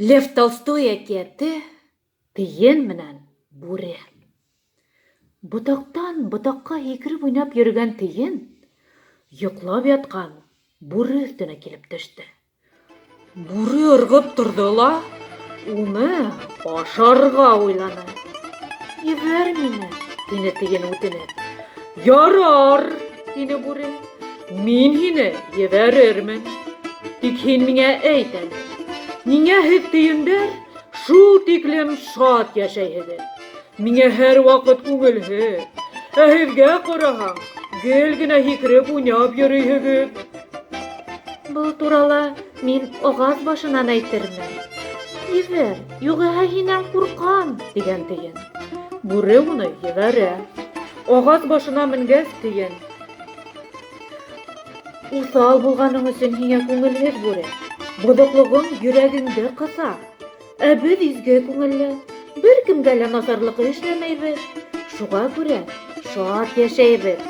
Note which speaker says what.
Speaker 1: Лев Толстой әкиәте Тейен менән Бүре. Ботаҡтан ботаҡҡа һикереп уйнап йөрөгән Тейен йоҡлап ятҡан Бүре өҫтөнә килеп төштө. Бүре ырғып торҙо ла уны ашарға уйланы. Ебәр мине, тине Тейен үтенеп. Ярар, тине Бүре. Мин һине ебәрермен. Тик һин миңә әйт әле, ниңә һеҙ тейендәр шул тиклем шат йәшәйһегеҙ? Миңә һәр ваҡыт күңелһеҙ. Ә һеҙгә ҡараһаң, гел генә һикереп уйнап йөрөйһөгөҙ. Был турала мин ағас башынан әйтермен. Ебәр, юғиһә һинән ҡурҡам, тигән тейен. Бүре уны ебәрә. Ағас башына менгәс, тейен. Уҫал булғаның өсөн һиңә күңелһеҙ, бүре. Боҙоҡлоғоң йөрәгеңде ҡыҫа. Ә беҙ изге күңелле, бер кемгә лә насарлыҡ эшләмәйбеҙ. Шуға күрә шат йәшәйбеҙ.